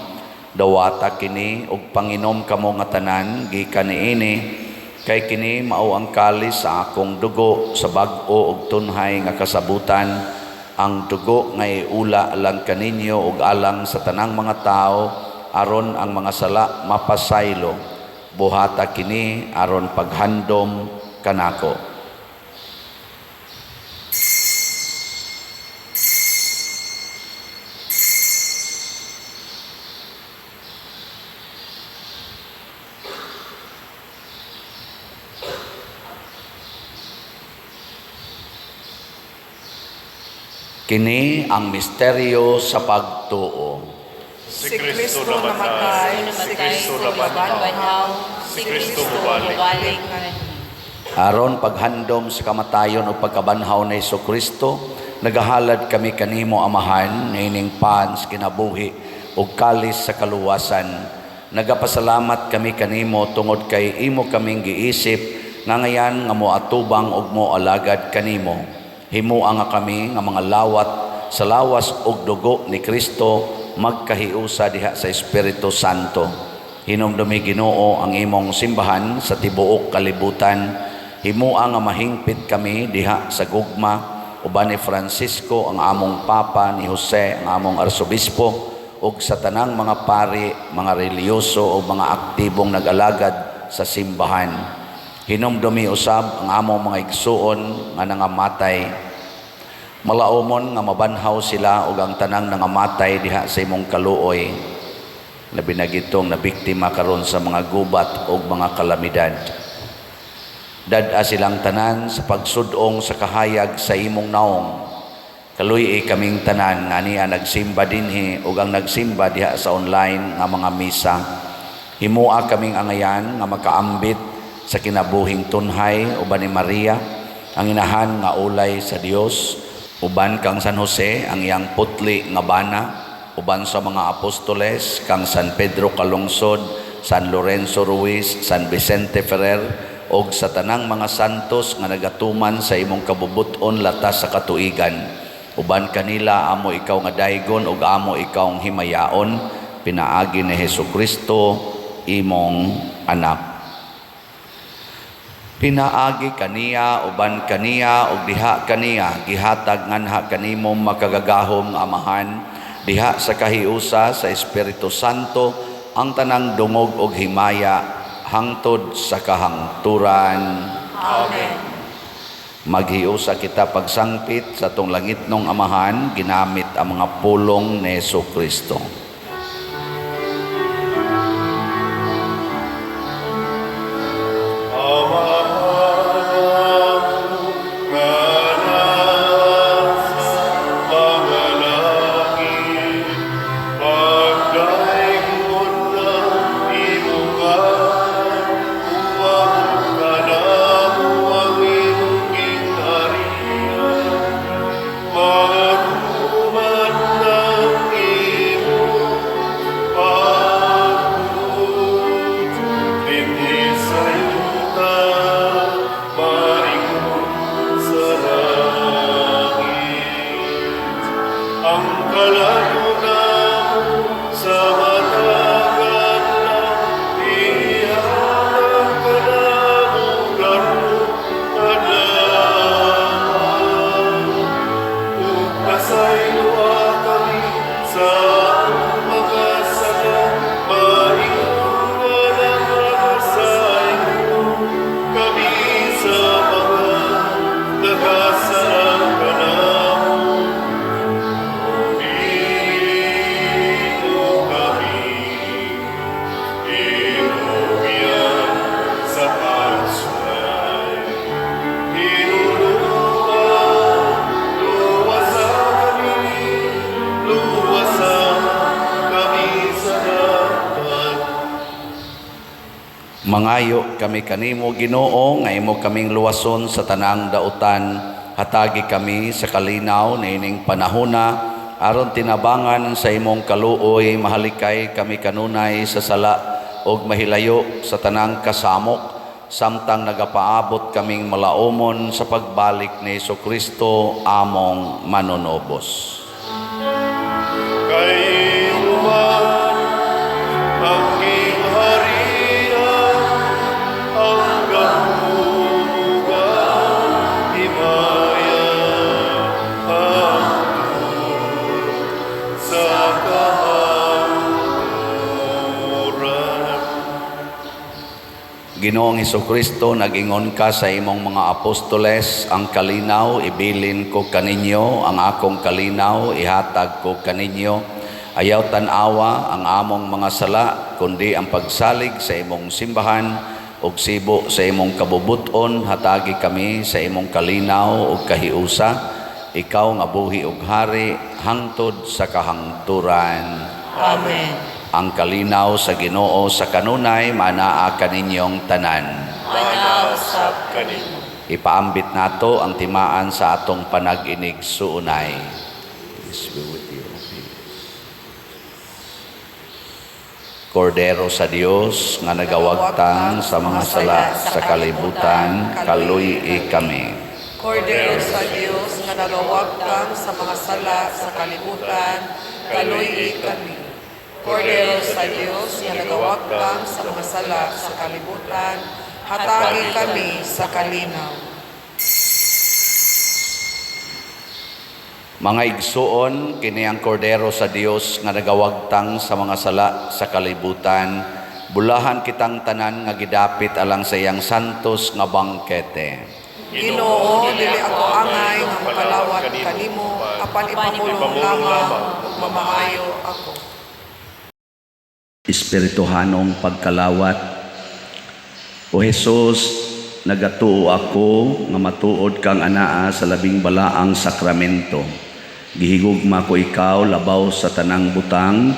dawata kini ug panginom kamo nga tanan gikan niini, kay kini mao ang kalis sa akong dugo sa bag-o ug tunhay nga kasabutan, ang dugo nga iula alang kaninyo ug alang sa tanang mga tawo aron ang mga sala mapasaylo. Buhata kini aron paghandom kanako. Kini ang misteryo sa pagtuo. Si Kristo namatay, si Kristo nabanhaw, si Kristo mubalik. Aron paghandom sa kamatayon o pagkabanhaw ni Hesukristo, nagahalad kami kanimo Amahan niining pan sa kinabuhi ug kalis sa kaluwasan. Nagapasalamat kami kanimo tungod kay imo kaming giisip nga ngayan nga moatubang ug moalagad kanimo. Himoa nga kami nga mga lawat sa lawas ug dugo ni Kristo magkahiusa diha sa Espiritu Santo. Hinumdumi Ginoo ang imong simbahan sa tibuok kalibutan. Himoa nga mahingpit kami diha sa gugma uban ni Francisco ang among Papa, ni Jose ang among Arsobispo, ug sa tanang mga pari, mga relihiyoso o mga aktibong nag-alagad sa simbahan. Hinumdumi usab ang among mga igsuon nga nangamatay. Malaumon nga mabanhaw sila ug ang tanang nangamatay diha sa imong kaluoy. Labi na gitong nabiktima karon sa mga gubat o mga kalamidad. Dad-a silang tanan sa pagsudong sa kahayag sa imong naong. Kaluy-i kaming tanan nga niya nagsimba dinhi ug ang nagsimba diha sa online nga mga misa. Himua kaming angayan nga makaambit sa kinabuhing tunhay uban ni Maria, ang inahan nga ulay sa Dios, uban kang San Jose ang iyang putli nga bana, uban sa mga apostoles kang San Pedro Calungsod, San Lorenzo Ruiz, San Vicente Ferrer og sa tanang mga santos nga nagatuman sa imong kabubut-on latas sa katuigan. Uban kanila amo ikaw nga daygon ug amo ikaw ang himayaon pinaagi ni Hesukristo imong anak. Pinaagi kaniya, uban kaniya ug diha kaniya gihatag nganha kanimo makagagahom nga Amahan diha sa kahiusa sa Espiritu Santo ang tanang dungog ug himaya hangtod sa kahangturan. Amen. Maghiusa kita pagsangpit sa atong langitnong Amahan ginamit ang mga pulong ni Hesukristo. Amahan nga nasa mga langit, pagdaygon ang imong ngalan, uabot kanamo ang imong gingharian. Matuman ang imong pagbuot, dinhi sa yuta, maingon sa langit. Ang kalag-on namo sa matag adlaw, ihatag kanamo karong adlaw. Ug pasayloa kami sa among mga sala, maingon nga nagapasaylo kami sa mga nakasala kanamo. Dili mo kami itugyan sa pagsuway. Hinumduma, luwasa kami, luwasa kami sa dapat. Mangayo kami kanimo Ginoo nga imo kaming luwason sa tanang dautan, hatagi kami sa kalinaw niining panahona aron tinabangan sa imong kaluoy mahalikay kami kanunay sa sala ug mahilayo sa tanang kasamok samtang nagapaabot kaming malaumon sa pagbalik ni Hesukristo among manunubos. Kay imo man ang gingharian, ang gahom ug ang himaya, hangtod sa kahangturan. Ginoong Hesukristo, nag-ingon ka sa imong mga apostoles, ang kalinaw ibilin ko kaninyo, ang akong kalinaw ihatag ko kaninyo. Ayaw tan-awa ang among mga sala, kundi ang pagsalig sa imong simbahan ug sibo sa imong kabubuton, hatagi kami sa imong kalinaw ug kahiusa. Ikaw nga buhi ug hari hangtod sa kahangturan. Amen. Ang kalinaw sa Ginoo sa kanunay manaa kaninyong tanan. Manaa usab Kanimo. Ipaambit nato ang timaan sa atong panag-inig suunay. Peace be with you. Peace. Kordero sa Dios nga nagawagtang sa mga sala sa kalibutan, kaluy-i kami. Kordero sa Dios nga nagawagtang sa mga sala sa kalibutan, kaluy-i kami. Kordero sa Dios nga nagawagtang sa mga sala sa kalibutan, hatagi kami sa kalinaw. Mga igsuon, kini ang kordero sa Dios nga nagawagtang sa mga sala sa kalibutan. Bulahan kitang tanan nga gidapit alang sa iyang santos nga bangkete. Ginoo, dili ako angay nga mokalawat kanimo, apan ipamulong lamang ug mamaayo ako. Espirituhanong pagkalawat. O Hesus, nagatuo ako nga matuod kang anaa sa labing balaang sakramento. Gihigugma ko ikaw labaw sa tanang butang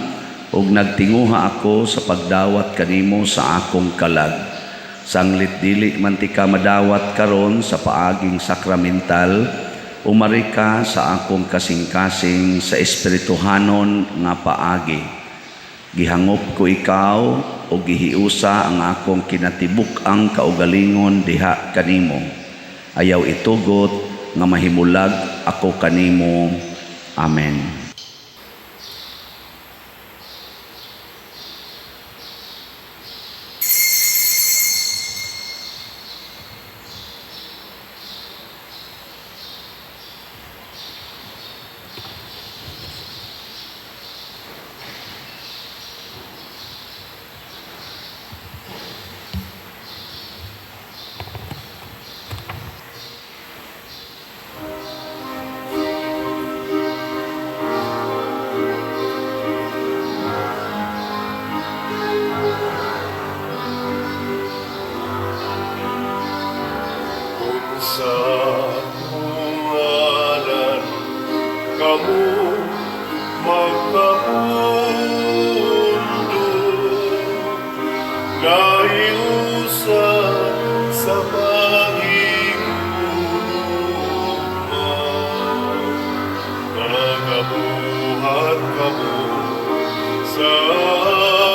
ug nagtinguha ako sa pagdawat kanimo sa akong kalag. Sanglit dili man tika madawat karon sa paaging sakramental, umari ka sa akong kasing-kasing sa espirituhanon nga paagi. Gihangop ko ikaw o gihiusa ang akong kinatibuk-ang kaugalingon diha kanimo. Ayaw itugot nga mahimulag ako kanimo. Amen. Kung sa akong ngalan kamo magkapundo, nahiusa sa pagigugma, nagabuhat kamo sa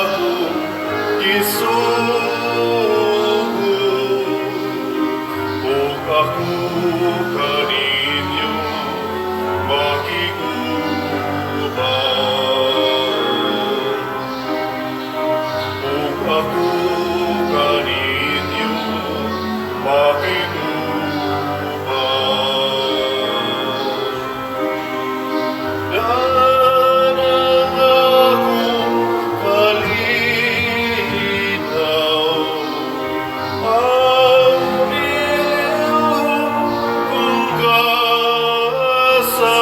akong gisugo, ug ako kaninyo makig-uban. Ug ako kaninyo makig-uban. Daan ang akong kalinaw, ang bililhon kong gasa,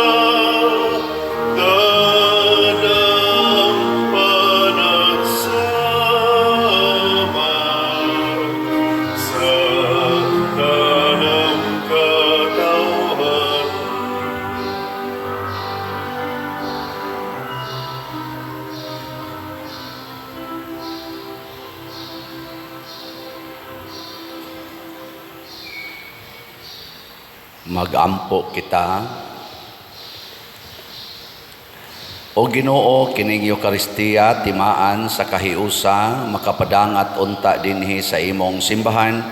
daan ang panagsama sa tanang katawhan. Magampo kita. O Ginoo, kining Eukaristiya timaan sa kahiusa, makapadangat unta dinhi sa imong simbahan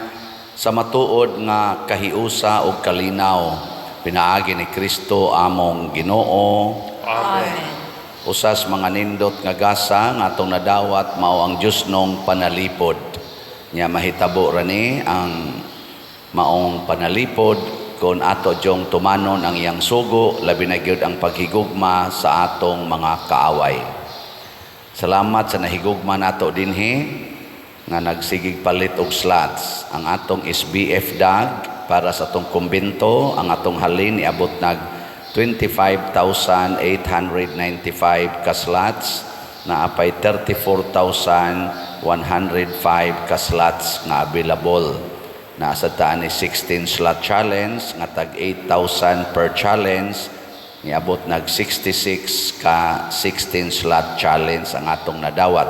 sa matuod nga kahiusa ug kalinaw pinaagi ni Kristo among Ginoo. Amen. Usas mga nindot nga gasa nga atong nadawat mao ang Diyosnong panalipod. Nya mahitabo ra ni ang maong panalipod kung ato jong tumanon ang iyang sugo, labi na gyud ang paghigugma sa atong mga kaaway. Salamat sa nahigugma nato dinhi nga nagsigig palit og slots. Ang atong SBF dag para sa atong kumbento, ang atong halin niabot nag 25,895 ka slots, naapay 34,105 ka slots nga available. Naa sad ta ni 16 slot challenge nga tag 8,000 per challenge, niabot nag 66 ka 16 slot challenge ang atong nadawat.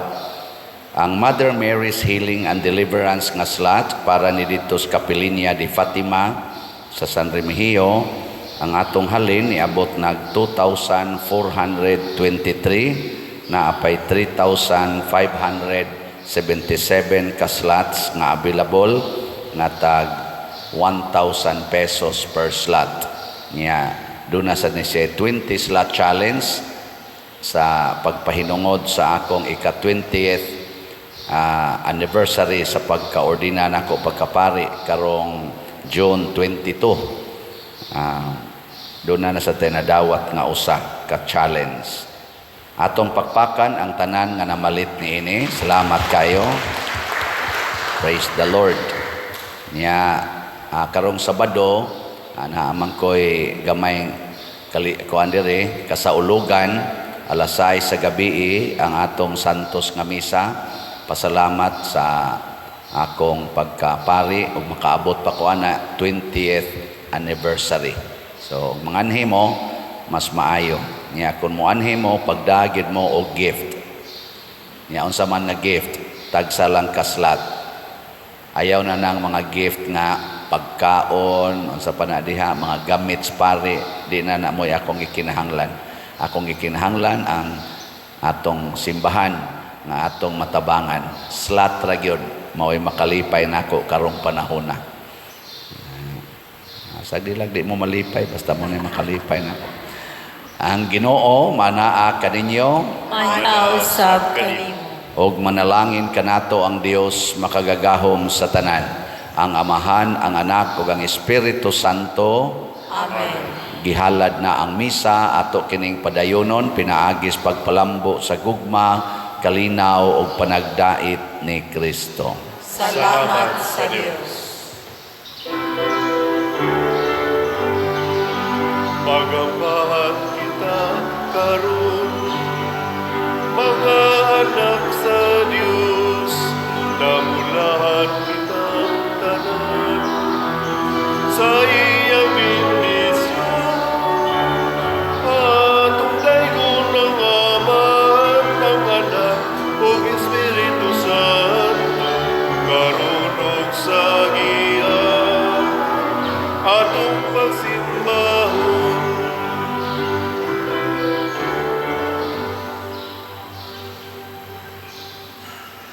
Ang Mother Mary's Healing and Deliverance nga slot para ni didto sa Kapilinya de Fatima sa San Remigio, ang atong halin niabot nag 2,423, naapay 3,577 ka slots nga available nga tag 1,000 pesos per slot. Nya doon na sa ni siya 20 slot challenge sa pagpahinungod sa akong ika-20th anniversary sa pagka-ordina nako pagkapari karong June 22. Doon na sa tinadawat nga usa ka challenge. Atong pakpakan ang tanan nga namalit niini. Salamat kayo. Praise the Lord. Nya karong Sabado, naamang ko'y gamay kali kuan diri kasaulugan. Alas 6 sa gabi ang atong Santos nga misa. Pasalamat sa akong pagkapari ug makaabot pa ko ana 20th anniversary. So manganhi mo, mas maayo. Nya kung moanhi mo, pagdagid mo og gift. Nya unsa man nga gift, tagsa lang ka slot. Ayaw na nang mga gift nga pagkaon, unsa pa na diha, mga gamit sa pari, di na na mo'y akong gikinahanglan. Akong gikinahanglan ang atong simbahan nga atong matabangan. Slot ra gyud mao'y makalipay nako karong panahona. Sa di lang di mo malipay, basta mo na makalipay nako. Ang Ginoo manaa kaninyo. Manaa usab kanimo. Og manalangin kanato ang Dios makagagahom sa tanan, ang Amahan, ang Anak ug ang Espiritu Santo. Amen. Gihalad na ang misa, ato kining padayonon pinaagis pagpalambo sa gugma, kalinaw ug panagdait ni Kristo. Salamat sa Dios. Pagambahan kita karon, mga anak sa Dios, Namulahan kita tanan sa iyang bendisyon. Atong daygon ang Ama, ang Anak ug Espiritu Santo, karon ug sa giya atong pagsimba.